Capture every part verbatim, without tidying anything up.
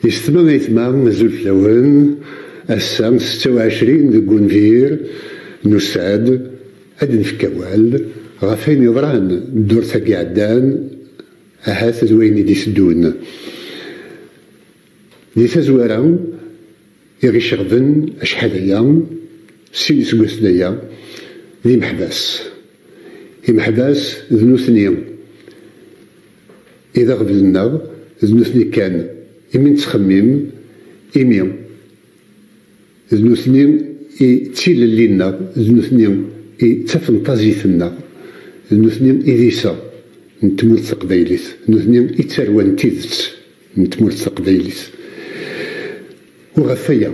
Yessetma aytma, azul fell-awen. Ass-a, setta u ɛecrin deg unbir, nusa-d ad d-nefk awal ɣef wayen yeḍran ddurt-agi iɛeddan, ahat d wayen i d-iteddun. Di tazwara, i ɣ-iceɣben acḥal aya, sin iseggasen aya, d imeḥbas. Imeḥbas d nutni i d aɣbel-nneɣ, d nutni kan imi nettxemmim, imi d nutni i d tilelli-nneɣ, d nutni i d tafenṭazit-nneɣ, d nutni i d iseɣ n tmurt taqbaylit, d nutni i d tarwa n tidet n tmurt taqbaylit. U ɣef waya,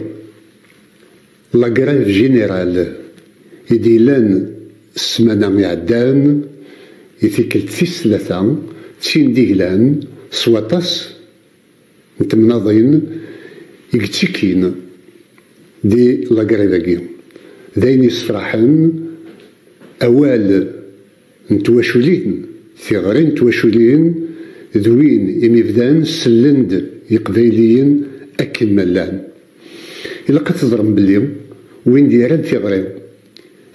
la grève générale i d-yellan ssmana iɛeddan, i tikkelt tis tlata, d tin d-yeglan s waṭas n temnaḍin i yettikkin di la grève-agi. D ayen yessefraḥen, awal n twaculin, tiɣri n twaculin, d win imi bdan sellen-d Yiqbayliyen akken ma llan. Ilaq ad teẓrem belli win d-yerran tiɣri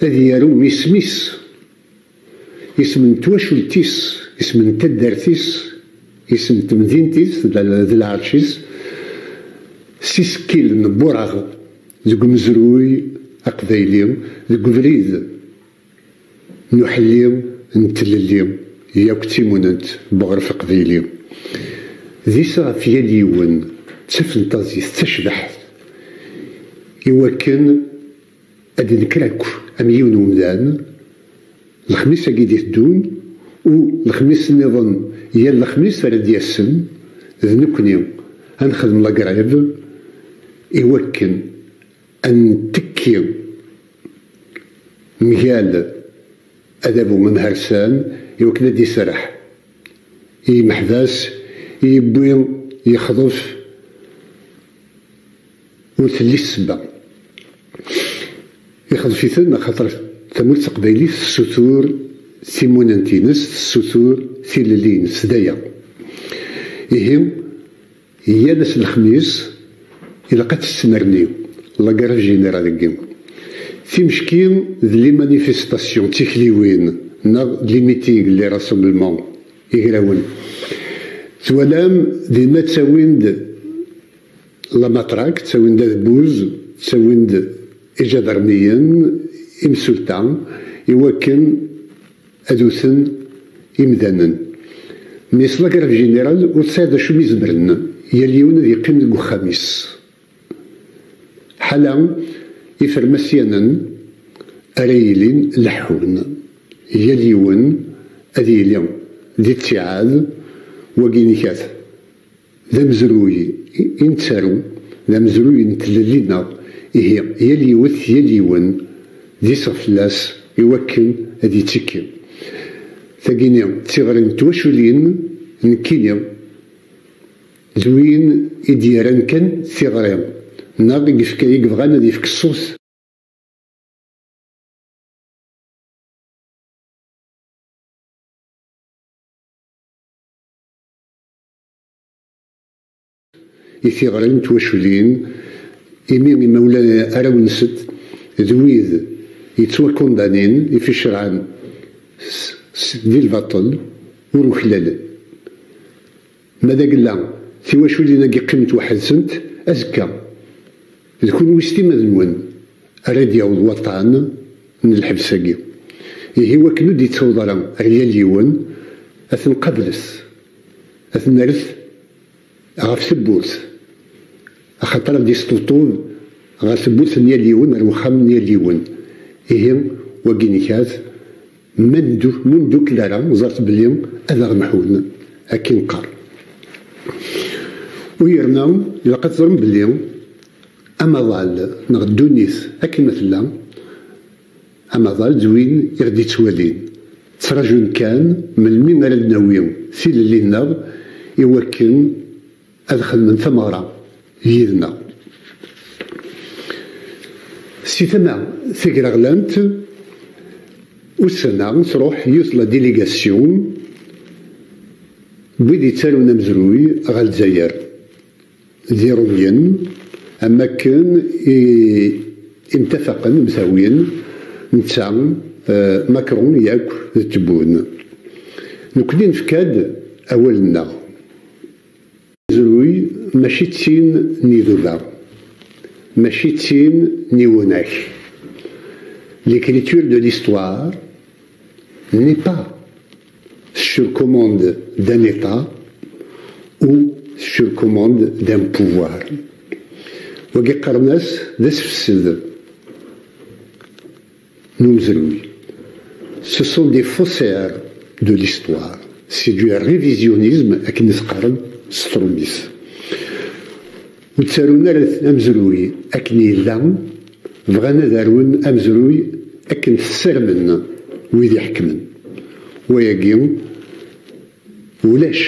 ad yaru isem-is, isem n twacult-is, isem n taddart-is, isem n temdint-is d, d lɛerc-is, s isekkil n wureɣ deg umezruy aqbayli, deg ubrid n uḥelli n tlelli yakk d timunent n uɣref aqbayli. D iseɣ ɣef yal yiwen d tafenṭazit d tacbaḥt, iwakken ad d-nekker akk am yiwen umdan, lexmis-agi d-iteddun, u lexmis nniḍen, yal lexmis ara d-yasen, d nekkni ad nexdem la grève, iwakken ad nettekki mgal adabu amhersan, iwakken ad d-iserreḥ i yimeḥbas i yewwi yexḍef, ur telli ssebba. Ixḍef-iten axaṭer tamurt taqbaylit tessutur timunent-ines, tessutur tilelli-ines d aya. Ihi, yal ass lexmis ilaq ad tesmerni la grève générale-agi. Timecki d les manifestations, d tikliwin, neɣ d les meetings, les rassemblements igrawen. Twalam dinna ttawin-d la matraque, ttawin-d adebbuz, ttawin-d ijadarmiyen, imsulta, iwakken ad wten imdanen. Mais la grève générale ur tesɛi d acu mi zemren, yal yiwen ad yeqqim deg uxxam-is. Ḥala ifermasyanen ara yilin leḥḥun, yal yiwen ad yili di ttiɛad, wagi nikat d amezruy i, i nettaru, d amezruy n tlelli-nneɣ, ihi yal yiwet, yal yiwen, d iseɣ fell-as iwakken ad yettekki. Tagini d tiɣri n twaculin, nekkini d win i d-yerran kan tiɣri, neɣ i yefka, i yebɣan ad yefk ṣṣut i tiɣri n twaculin, imi imawlan, arraw-nsent d wid yettwakundanin, i fi cerɛen s, s, di lbaṭel, ur uklalen. Ma d agella, tiwaculin-agi qqiment weḥd-sent, azekka d kunwi s timmad-nwen ara d-yaweḍ waṭṭan n lḥebs-agi. Ihi, wakken ur d-yettaweḍ ara ar yal yiwen, ad ten-qablet, ad ten-rret ɣef tewwurt, axaṭer ad d-yesṭebṭub ɣer tewwurt n yal yiwen, ar wexxam n yal yiwen. Ihi, wagi nikat, ma ndu-, ma ur ndukkel ara, ẓret belli ad aɣ-mḥun, akken qqar. U yerna, ilaq ad teẓrem belli amaḍal neɣ ddunit akken ma tella, amaḍal d win i ɣ-d-yettwalin, ttrajun kan melmi ara d-nawi tilelli-nneɣ iwakken ad xedmen tameɣra yid-neɣ. Si tama tagraɣlant, ussan-a truḥ yiwet la délégation n wid yettarun amezruy ɣer Lezzayer. d Iṛumyen, am wakken i, i mtafaqen, mtawin, netta, eh, Macron yakk d Tebboune. Nekkni nefka-d awal-nneɣ. Amezruy mačči d tin n iduba, mačči d tin n Iwunak. L'écriture de l'histoire n'est pas sur commande d'un État ou sur commande d'un pouvoir. Wagi qqaren-as d asefsed n umezruy. Ce sont des faussaires de l'histoire. C'est du révisionnisme, akken i s-qqaren s trumit. Ur ttarun ara amezruy akken yella, bɣan ad arun amezruy akken t-ssarmen wid iḥekmen. Wayagi ulac.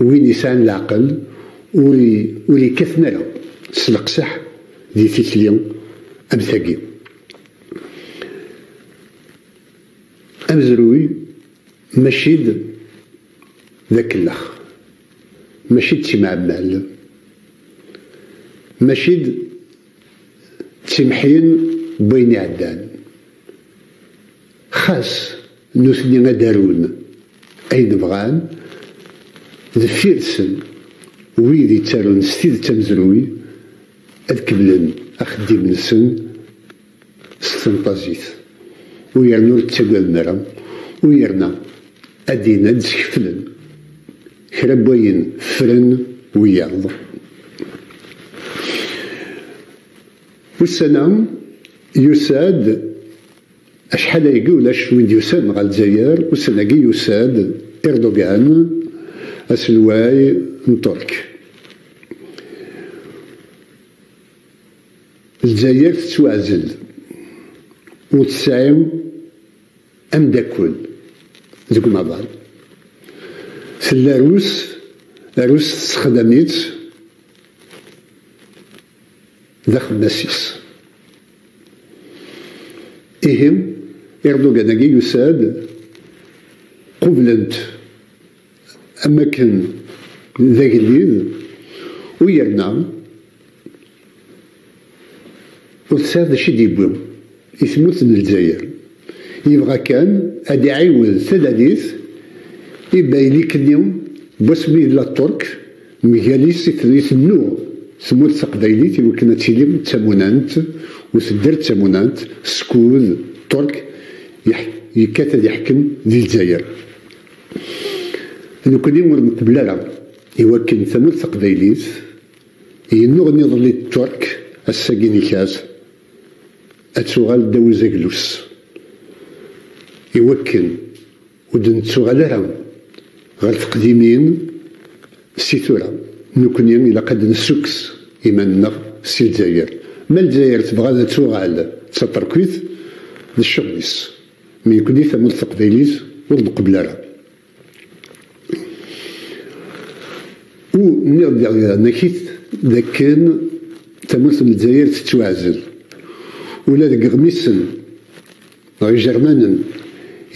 Win yesɛan leɛqel ur i-, ur yekkaten ara s leqseḥ di tikli am tagi. Amezruy mačči d, d akellex, mačči d timɛemmal, mačči d timḥin n wayen iɛeddan. Xas nutni ad arun ayen bɣan, deffir-sen wid yettarun s tidet amezruy ad kemmlen axeddim-nsen s tfenṭazit. U yerna ur ttagaden ara, u yerna ad d-in ad d-skeflen kra n wayen ffren wiyaḍ. Ussan-a yusa-d, acḥal ayagi ulac win d-yusan ɣer Lezzayer, ussan-agi yusa-d Erdogan, aselway n Ṭṭerk. Lezzayer tettwaɛzel, ur tesɛi ameddakel deg umaḍal. Tella Rus, Rus tessexdam-itt d axemmas-is. Ihi, Erdogan-agi yusa-d, qublen-t am wakken d agellid, u yerna ur tesɛiḍ d acu i d-yewwi i tmurt n Lezzayer. Yebɣa kan ad iɛiwed talalit i baylek-nni n wasmi yella Ṭṭerk, mgal-is i t-, i tennuɣ tmurt taqbaylit i wakken ad tili d tamunant, u tedder d tamunant, skud Ṭṭerk yeḥ-, yekkat ad yeḥkem di Lezzayer. Nekkni ur nqebbel ara i wakken tamurt taqbaylit yennuɣen iḍelli Ṭṭerk, ass-agi nikas ad tuɣal ddaw uzaglus, i wakken ur d-nettuɣal ara ɣer teqdimin. Si tura, nekkni ilaq ad d-nessukkes iman-nneɣ si Lezzayer. Ma Lezzayer tebɣa ad tuɣal d taṭerkit, d ccɣel-is. Mi nekkni tamurt taqbaylit ur nqebbel ara. U nniɣ-d daɣ, nnak-it d akken tamurt n Lezzayer tettwaɛzel. Ula deg iɣmisen neɣ ijernanen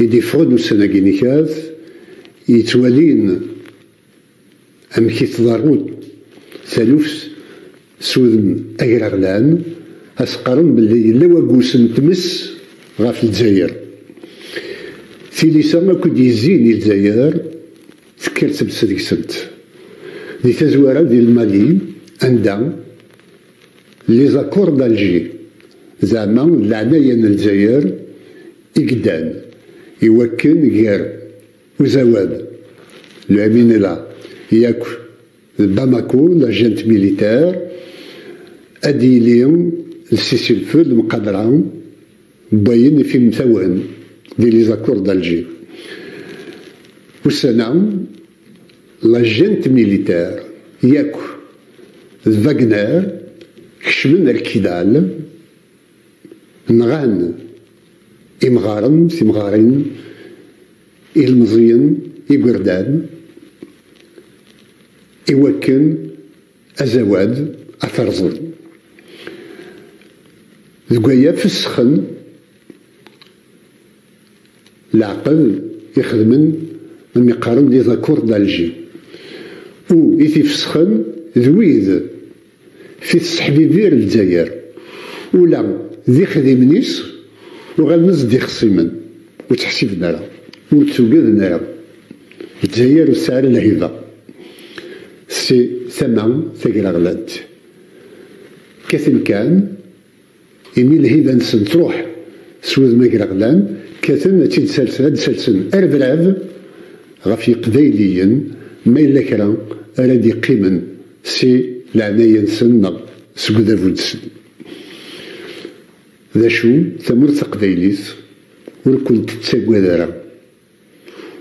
i d-iffɣen ussan-agi nikat, yettwalin amek i tḍerru taluft s udem agraɣlan, ad s-qqaren belli yella waggus n tmes ɣef Lezzayer. Tilisa akk i d-yezzin i Lezzayer tekker tmes deg-sent. Di tazwara di Lmali, anda les accords d'Alger, zeɛma d leɛnaya n Lezzayer i yeddan i wakken gar Uzawad, le M N L A, yakk d Bamako, la junte militaire, ad d-yili d cessez-le-feu, lemqadra n wayen i t-imtawen di les accords d'Alger. Ussan-a, la junte militaire yakk d Wagner kecmen ar Kidal, nɣan imɣaren, timɣarin, ilmeẓyen, igerdan, i wakken Azawad ad t-rẓen. Deg waya fessxen leɛqed ixedmen, am iqqaren, les accords d'Alger. U i t-ifesxen d wid fi tesseḥbibir Lezzayer. Ula d ixdimen-is uɣalen-as d ixṣimen, ur ttḥessiben ara, ur ttuggaden ara. Lezzayer ur tesɛi ara lhiba si tama tagraɣlant. Kkaten kan, imi lhiba-nsen truḥ s wudem agraɣlan, kkaten ad tt-id-sers-, ad d-sersen arebrab ɣef Yeqbayliyen, ma yella kra ara d-iqqimen si leɛnaya-nsen neɣ seg udabu-nsen. D acu, tamurt taqbaylit ur kent-tettagad ara.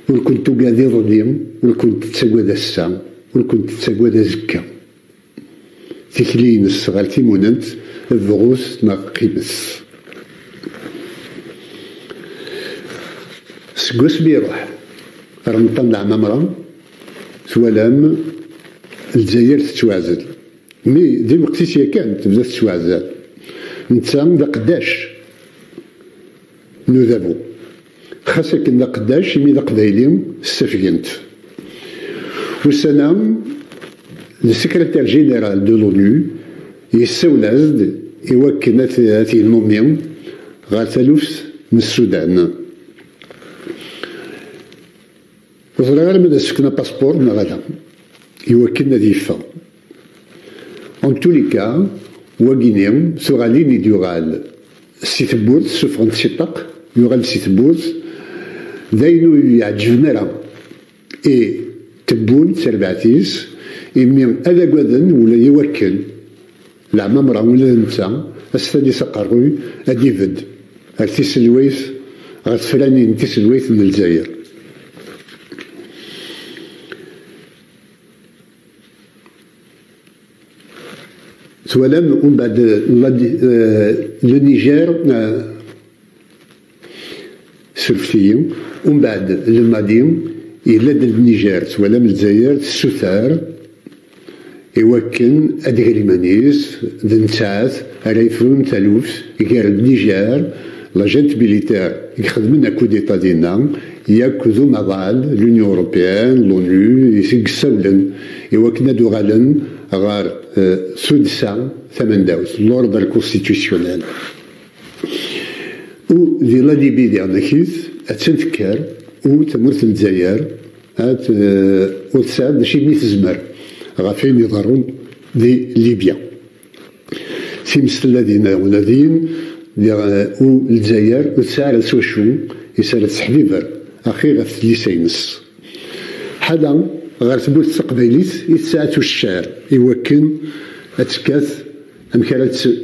Ur kent-tugad iḍelli, ur kent-tettagad ass-a, ur kent-tettagad azekka. Tikli-ines ɣer timunent, bɣut neɣ qqimet. Seg wasmi iruḥ Remṭan Leɛmamra, twalam Lezzayer tettwaɛzel. Mi di lweqt-is yakan tebda tettwaɛzel. Netta d aqeddac n udabu. Xas akken d aqeddac, imi d aqbayli, ssafgen-t. Ussan-a, le secrétaire général de l'ONU yessawel-as-d i wakken ad t-, ad t-yennumi ɣer taluft n Sudan. Ur ẓriɣ ara ma d as-fken apaspuṛ neɣ ala, i wakken ad yeffeɣ. En tous les cas, wagini, tuɣalin i d-yuɣal si tewwurt, ssufɣen-t si ṭṭaq, yuɣal si tewwurt, d ayen ur yeɛǧiben ara i tewwurt terbaɛt-is, imi ad agaden ula i wakken Leɛmamra ula d netta, as-tali s aqerruy, ad d-ibedd ar tiselwayt, ɣer tefranin n tiselwayt n Lezzayer. Twalam, umbeɛd, la, eh, le Niger, eh, surfet-iyi, umbeɛd le Mali, yella-d le Niger, twalam Lezzayer tessuter i wakken ad d-iger iman-is, d nettat ara yefrun taluft gar Niger, la junte militaire i ixedmen akudita dinna, yakk d umaḍal, l'Union européenne, l'ONU, i yessawlen i wakken ad uɣalen ɣer, eh, tuddsa tamendawt, l'ordre constitutionnel. U di la Libye diɣen akit, attan tekker, u tamurt n Lezzayer, at, eh, ur tesɛi d acu i tezmer ɣef ayen iḍerrun di Libya. Times tella dinna ula din, diɣ, eh, u Lezzayer ur tesɛi ara s wacu i s ara tesseḥbiber axir ɣef tlisa-ines. Ḥala ɣer tmurt taqbaylit i tesɛa tuccar i wakken ad tekkat amek ara tt-,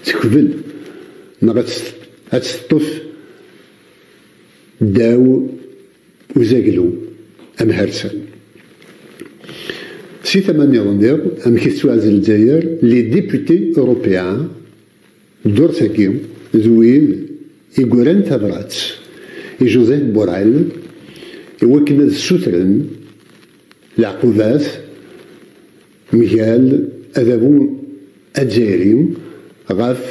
tekbel neɣ ad tt-, ad tt-teṭṭef ddaw uzaglu amhersan. Si tama nniḍen diɣ, amek i tettwaɛzel Lezzayer, les députés européens, ddurt-agi d wid i yuran tabrat i Joseph Borrell i wakken ad ssutren leɛqubat mgal adabu azzayri ɣef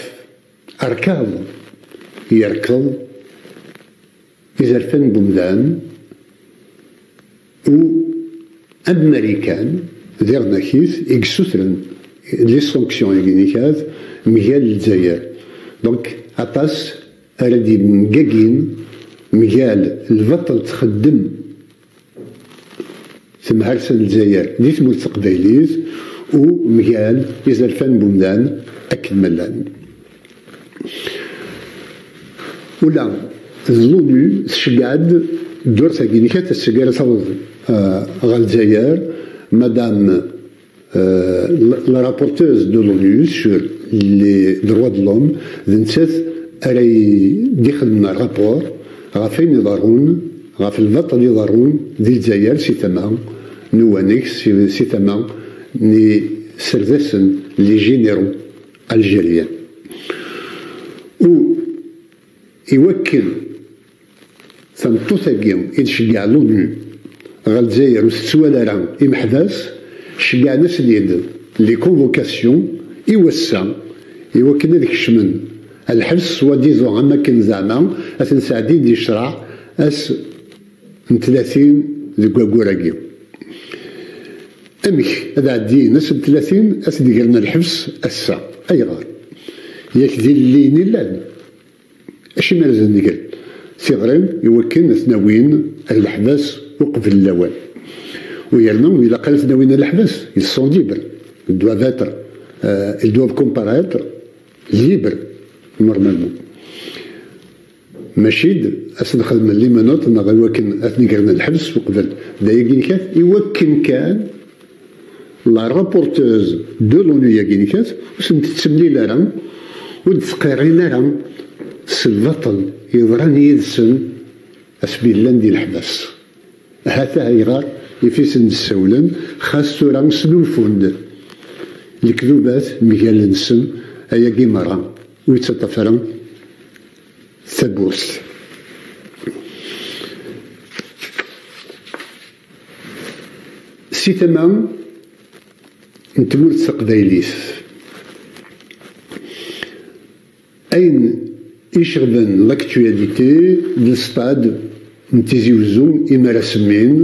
rrkaḍ yerkeḍ izerfan n wemdan, u am Marikan diɣen akit i yessutren les sanctions-agi nikat mgal Lezzayer. Donc, aṭas ara d-yemgagin mgal lbaṭel txeddem temharsa n Lezzayer di tmurt taqbaylit u mgal izerfan n wemdan akken ma llan. Ula d l'ONU tceggeɛ-d ddurt-agi nikat ass-agi ara taweḍ, eh, ɣer Lezzayer, Madame, eh, la, la rapporteuse de l'ONU sur les droits de l'homme, d nettat ara y-, d-ixedmen rapport ɣef ayen iḍerrun, ɣef lbaṭel iḍerrun di Lezzayer si tama n uwanek, si, si tama n iserdasen, les généraux algériens. U iwakken tameṭṭut-agi i d-tceggeɛ l'ONU ɣer Lezzayer ur tettwali ara imeḥbas, ceggɛen-asen-id les convocations i wass-a, iwakken ad kecmen lḥebs, soi-disant, am akken zeɛma ad ten-sɛeddin di ccreɛ ass n tlatin deg waggur-agi. Amek ad ɛeddin ass n tlatin, ad t-id-gren lḥebs ass-a? Ayɣer? Yak d ilelliyen i llan. Acimi ara d-negren tiɣri i wakken ad ten-awin ar leḥbas uqbel lawan? U yerna ur ilaq ara ad ten-awin ar leḥbas, ils sont libres. Ils doivent être, euh, ils doivent comparaître libres, normalement. Mačči d ad s-nexdem les menottes neɣ i wakken ad t-negren lḥebs uqbel. D ayagi kan, i wakken kan la reporteuse de l'onu-agi kan ur sen-tettemlil ara, ur d-tettqirrin ara s lbaṭel yeḍran yid-sen asmi llan di leḥbas. Hata ayɣer i f-isen-d-ssawlen, xas tura snulfun-d lekdubat mgal-nsen, ayagi merra ur yettaṭṭaf ara tawwurt. Si tama n tmurt taqbaylit, ayen iceɣben l'actualité d stade n Tizi Uzzu imi ara semmin,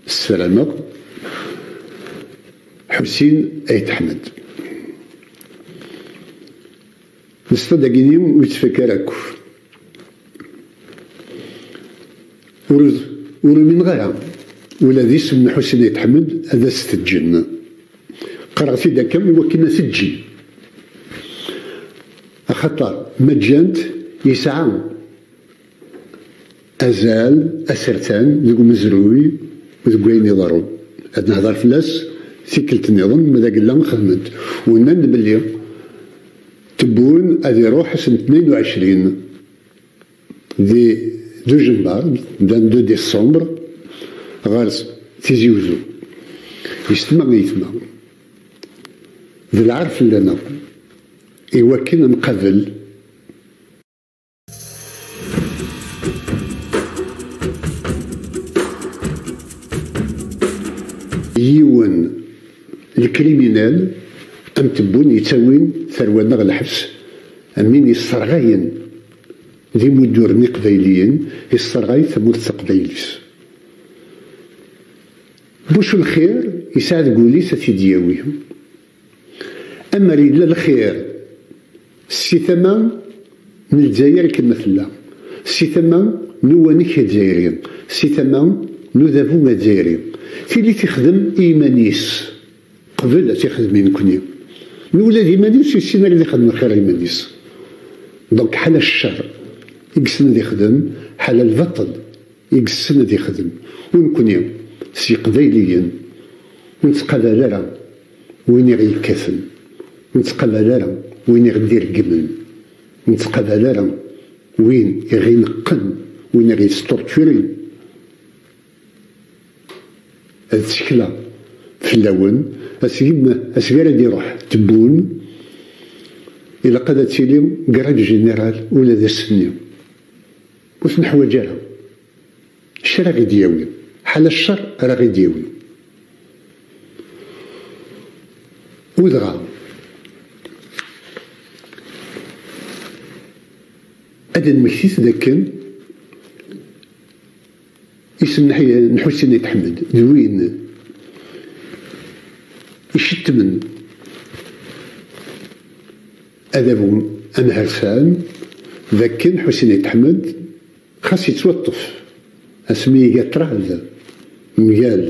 ssarameɣ, Ḥusin Ayt Ḥmed. Lestad-agi-nni ur yettfakka ara akk. Ur, ur umineɣ ara ula d isem n Ḥusin Ayt Ḥmed ad as-teǧǧen. Qqareɣ-t-id akka i wakken ad t-ǧǧen. Axaṭer ma ǧǧan-t, yesɛa azal asertan deg umezruy, deg wayen iḍerrun. Ad nehder fell-as tikkelt nniḍen, ma d agella xedmen-t. U nnan-d belli Tebboune ad iruḥ ass n tnayen u ɛecrin di, d ujembar, vingt-deux décembre, ɣer Tizi Uzzu. Yessetma ayetma. D lɛar fell-aneɣ i wakken ad nqabel yiwen lekriminal am Tebboune yettawin tarwa-nneɣ lḥebs, am win yesserɣayen d imudduren iqbayliyen, yesserɣay tamurt taqbaylit. Buc lxir yesɛa deg wul-is ad t-id-yawi. Amer yella lxir si tama n Lezzayer akken ma tella, si tama n uwanek azzayri, si tama n udabu azzayri, tili tixdem i yiman-is qbel ad tixdem i nekni. Mi ula d iman-is ur yessin ara ad ixdem lxir i yiman-is. Donc ḥala ccer i yessen ad ixdem, ḥala lbaṭel i yessen ad ixdem. U nekni, s Yeqbayliyen, ur nettqabal ara win i ɣ-yekkaten, ur nettqabal ara win i ɣ-d-ireggmen, ur nettqabal ara win i ɣ-ineqqen, win i ɣ-yesṭurturin. Ad ttekleɣ fell-awen, asmi, asmi ara d-iruḥ Tebboune, ilaq ad tili grève générale ula d ass-nni. Ur t-neḥwaǧ ara. Ccer ara ɣ-id-yawi. Ḥala ccer ara ɣ-id-yawi. U dɣa, ad d-nmekti dakken isem n Ḥi-, n Ḥusin Ayt Ḥmed d win icettmen adabu amhersan, d akken Ḥusin Ayt Ḥmed xas yettwaṭṭef asmi iga ṭṭrad mgal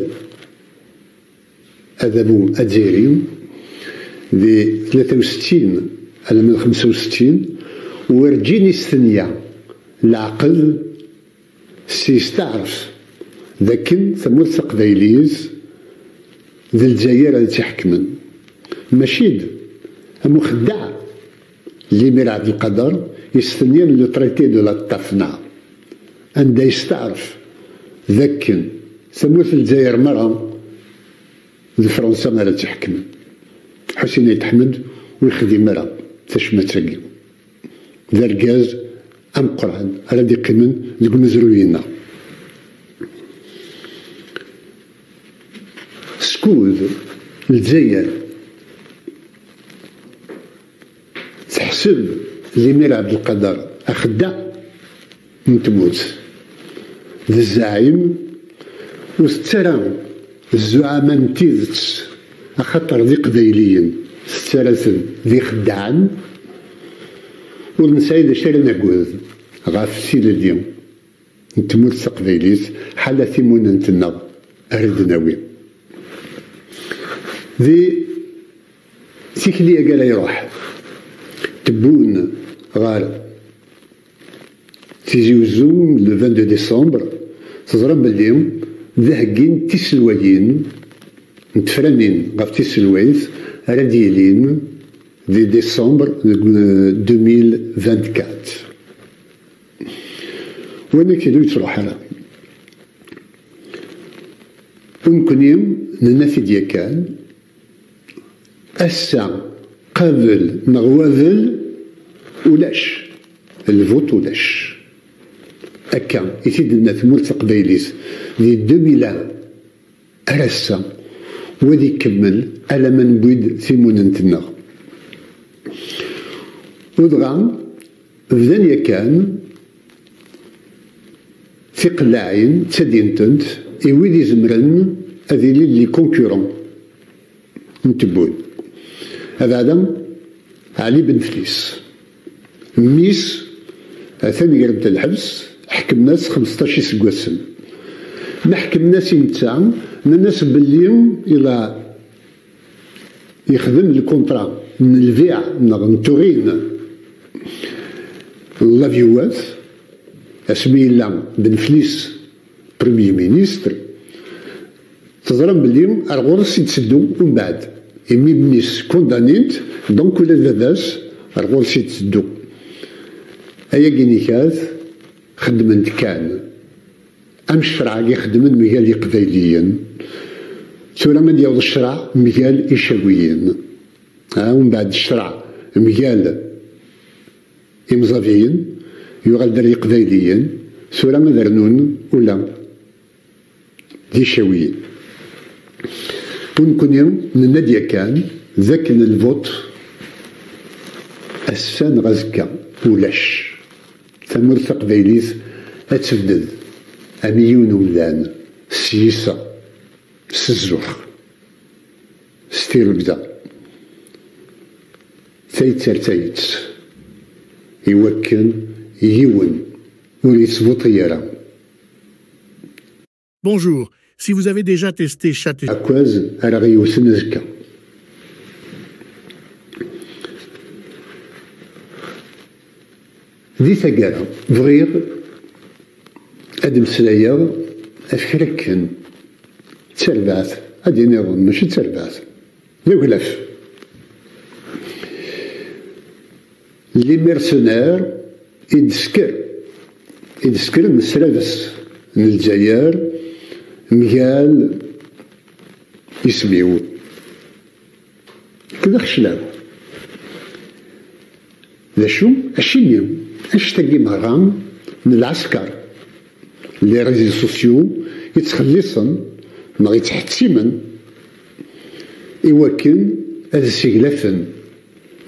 adabu azzayri di tlata u settin alamma d xemsa u settin, werǧin istenya leɛqed s yesteɛref d akken tamurt taqbaylit d Lezzayer ad tt-iḥekmen. Mačči d am uxeddaɛ Limir Ɛebdelqader yestenyan le traité de la Tafna, anda yesteɛref d akken tamurt n Lezzayer merra d Fransa ara tt-iḥekmen. Ḥusin Ayt Ḥmed ur yexdim ara tacmat-agi. D argaz ameqqran ara d-iqqimen deg umezruy-inna. Skud Lezzayer teḥseb Limir Ɛebdelqader axeddaɛ n tmurt d zzaɛim, ur tettara Zzuɛama n tidet, axaṭer d iqbayliyen, tettarra-ten d ixeddaɛen, ur nesɛi d acu ara nagad ɣef tilelli n tmurt taqbaylit, ḥala timunent-nneɣ ara d-nawi. Di tikli-agi ara iruḥ, tebbun ɣer Tizi Uzzu, le vingt-deux décembre, teẓram belli d aheggin tiselwayin n tefranin ɣef tiselwayt ara d-yilin di décembre deg, euh, deux mille vingt-quatre. Win akken ur yettruḥ ara. U nekkni nenna-t-id yakan, ass-a, qabel neɣ wabel, ulac. Lvut ulac. Akka i t-id-tenna tmurt taqbaylit di deux mille un ar ass-a, u ad ikemmel alamma newwi-d timunent-nneɣ. U dɣa, bdan yakan tiqellaɛin ttadin-tent i wid izemren ad ilin les concurrents n tebbun. Abeɛda, Ɛli Ben Flis, mmi-s atan grent lḥebs, ḥekmen-as xmesṭac iseggasen. Ma ḥekmen-as i netta, nnan-as belli ila yexdem lkuntra n lbiɛ neɣ n tuɣin n lavyuwat, asmi yella Ben Flis Premier Ministre, teẓram belli ar ɣur-s i d-teddu umbeɛd, imi mmi-s kundanint, donc ula d baba-s ar ɣur-s i d-teddu. Ayagi nikat xeddmen-d kan am ccreɛ i xeddmen mgal Iqbayliyen. Tura ad d-yaweḍ ccreɛ mgal Icawiyen. Ha, umbeɛd ccreɛ mgal Imẓabiyen, yuɣal-d ar Iqbayliyen, tura ad rnun ula d Icawiyen. U nekkni nenna-d yakan d akken lvuṭ ass-a neɣ azekka ulac. Tamurt taqbaylit ad tebded am yiwen umdan s yiseɣ, s zzux, s tirugda, tayet ar tayet, iwakken yiwen ur yettbuṭi ara. Bonjour. Si vous avez déjà testé Chat et Akwaz ara ɣ-yewten azekka. Di taggara, bɣiɣ ad mmeslayeɣ ɣef kra akken d tarbaɛt, ad iniɣ mačči d tarbaɛt, d aglaf. Les mercenaires i d-tesker, i d-skren s rrabes n Lezzayer mgal isem-iw. D axeclaw. D acu? Acimi annect-agi merra n lɛesker, les réseaux sociaux, i ttxelliṣen neɣ i ttḥettimen i wakken ad seglafen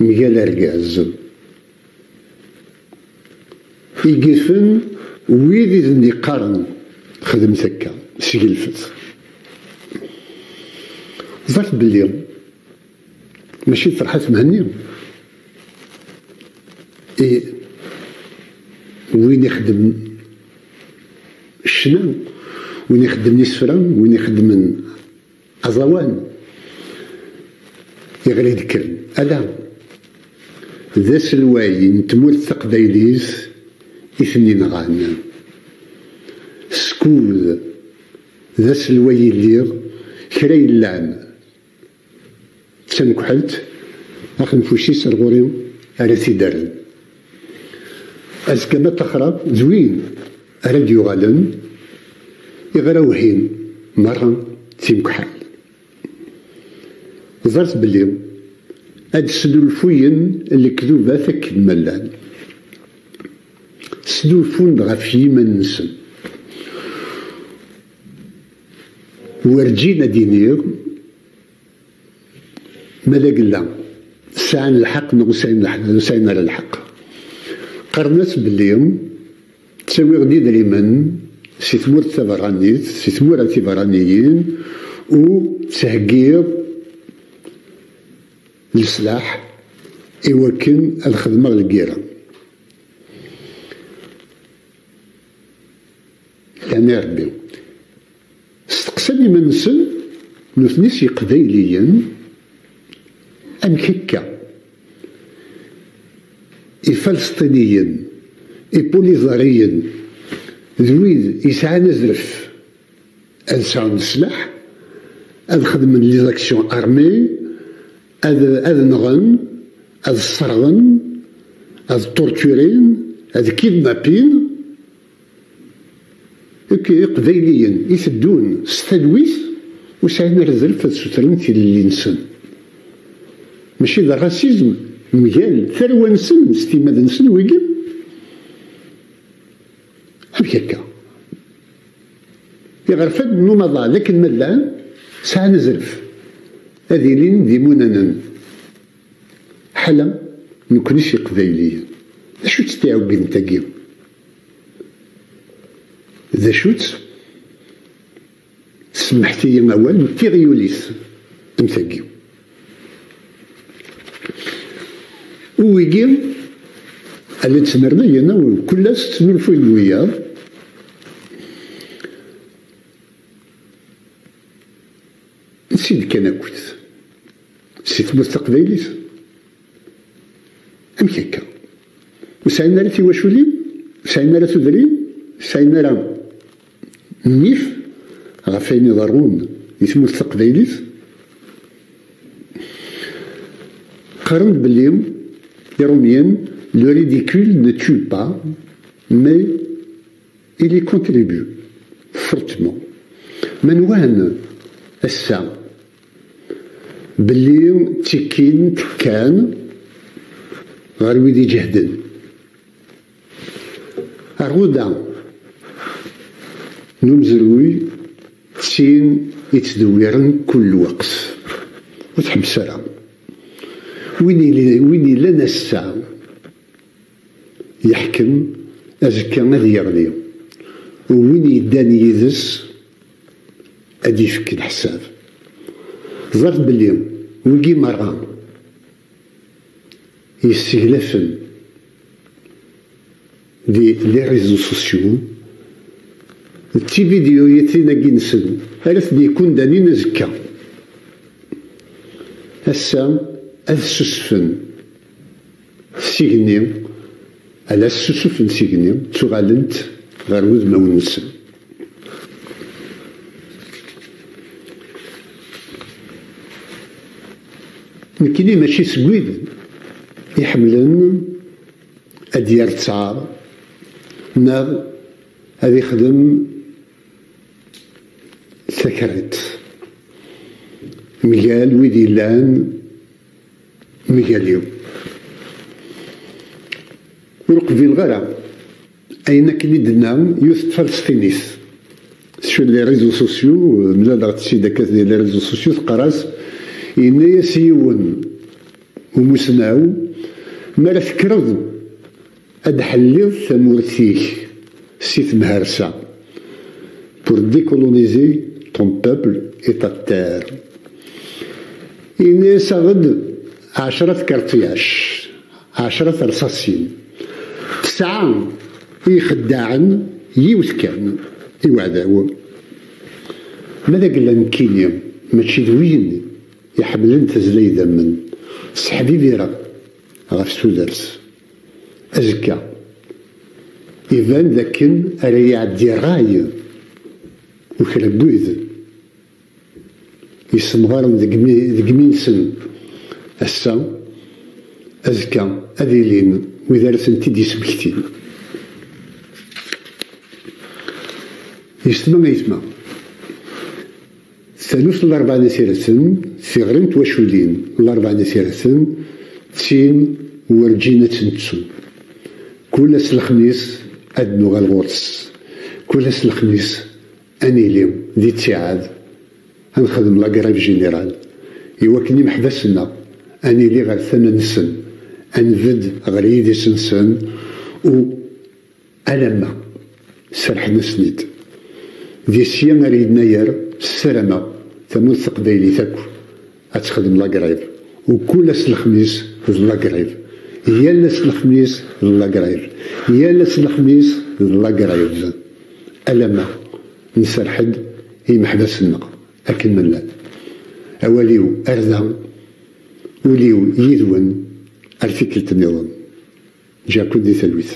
mgal argaz? I yifen wid i d-nniqqaren xedmet akka, sgelfet. Ẓret belli mačči d Ferḥat Mhenni i win ixeddmen ccna, win ixeddmen isefra, win ixeddmen aẓawan, iɣli d-kkren. Ala, d aselway n tmurt taqbaylit i ten-inɣan. Skud d aselway i lliɣ, kra yellan d tamekḥelt, axenfuc-is ar ɣur-i ara t-id-rren. Azekka ma ṭaxreɣ d win ara d-yuɣalen, iɣrawhin merra d timekḥal. Ẓret belli ad snulfuyen lekdubat akken ma llan. Snulfun-d ɣef yiman-nsen. Werǧin ad iniɣ ma d agella sɛan lḥeqq neɣ ur sɛin lḥeqq, ur sɛin ara lḥeqq. Qqaren-as belli ttawiɣ-d idrimen si tmurt taberranit, si tmura tiberraniyin, u ttheggiɣ leslaḥ i wakken ad xedmeɣ lgirra. Llan Rebbi. Steqsan iman-nsen, nutni s Yeqbayliyen, amek akka Ifalesṭiniyen, Ipuliẓariyen, d wid yesɛan azref ad sɛun leslaḥ, ad xedmen les actions armées, ad, ad nɣen, ad sserɣen, ad torturin, ad kidnapin. Iqbayliyen iteddun s talwit ur sɛin ara azref ad sutren tilelli-nsen. Mačči d racisme mgal tarwa-nsen s timmad-nsen wigi? Amek akka? Iɣerfan n umaḍal akken ma llan sɛan azref ad ilin d imunanen. Ḥala nekkni s Iqbayliyen. D acu-tt tiɛeggent-agi? D acu-tt? Semḥet-iyi awal n tiɣyulit am tagi. U wigi, ala ttnernayen, aw kul ass ttnulfuyen wiyaḍ. Nsi-d kan akkit si tmurt taqbaylit. Amek akka? Ur sɛin ara tiwaculin, ur sɛin ara tudrin, ur sɛin ara nnif ɣef ayen iḍerrun di tmurt taqbaylit. Qqaren-d belli Iṛumyen, le ridicule ne tue pas, mais il y contribue fortement. Ma nwan ass-a belli ttikkin tekkan ɣer wid iǧehden. Rɣuda n umezruy d tin yettdewwiren kul lweqt. Ur tḥebbes ara. Win yelli-, win yellan ass-a yeḥkem, azekka ad yeɣli. U win yeddan yid-s ad d-yefk leḥsab. Ẓret belli wigi merra yesseglafen di les réseaux sociaux d tividyu-yatin-agi-nsen ara ten-yekundanin azekka. Ass-a ad susfen s igenni, ala ssusuf n s igenni, ttuɣalent ɣer wudmawen-nsen. Nekkini mačči seg wid iḥemmlen ad d-yerr ttaṛ neɣ ad ixdem takriṭ mgal wid yellan mgal-iw. Ur qbileɣ ara ayen akken i d-tenna yiwet n Tfalesṭinit sur les réseaux sociaux, mlaleɣ-tt-id akka di les réseaux sociaux, teqqar-as, yenna-yas yiwen umusnaw, mi ara tekkreḍ ad d-ḥelliḍ tamurt-ik si temharsa, pour décoloniser ton peuple et ta terre. Ini-as aɣ-d ɛecra tkerṭyac, ɛecra terṣasin, tesɛa i ixeddaɛen, yiwet kan i uɛdaw. Ma d agella nekkini mačči d win iḥemmlen tazla idammen, sseḥbibireɣ ɣef tudert. Azekka, iban d akken ara iɛeddi ṛṛay u kra n wid yessemɣaren deg imi-, deg imi-nsen ass-a, azekka ad ilin wid ara tent-id-yesmektin. Yesma aytma. Taluft n Larebɛa n At Yiraten, tiɣri n twaculin n Larebɛa n At Yiraten, d tin werǧin ad tt-nettu. Kul ass Lexmis ad nuɣal ɣur-s. Kul ass Lexmis ad nili di ttiɛad, ad nexdem la grève générale, i wakken imeḥbas-nneɣ ad nili ɣer tama-nsen, ad nbedd ɣer yidis-nsen, u alamma serḥen-asen-id. Di sya ar yennayer, ssarameɣ Tamurt taqbaylit akk ad texdem la grève. U kul ass n lexmis d la grève. Yal ass n lexmis d la grève. Yal ass n lexmis d la grève. Alamma nserreḥ-d i yimeḥbas-nneɣ akken ma llan. Awal-iw ar da, ul-iw yid-wen ar tikkelt nniḍen. Ǧǧiɣ-ken di talwit.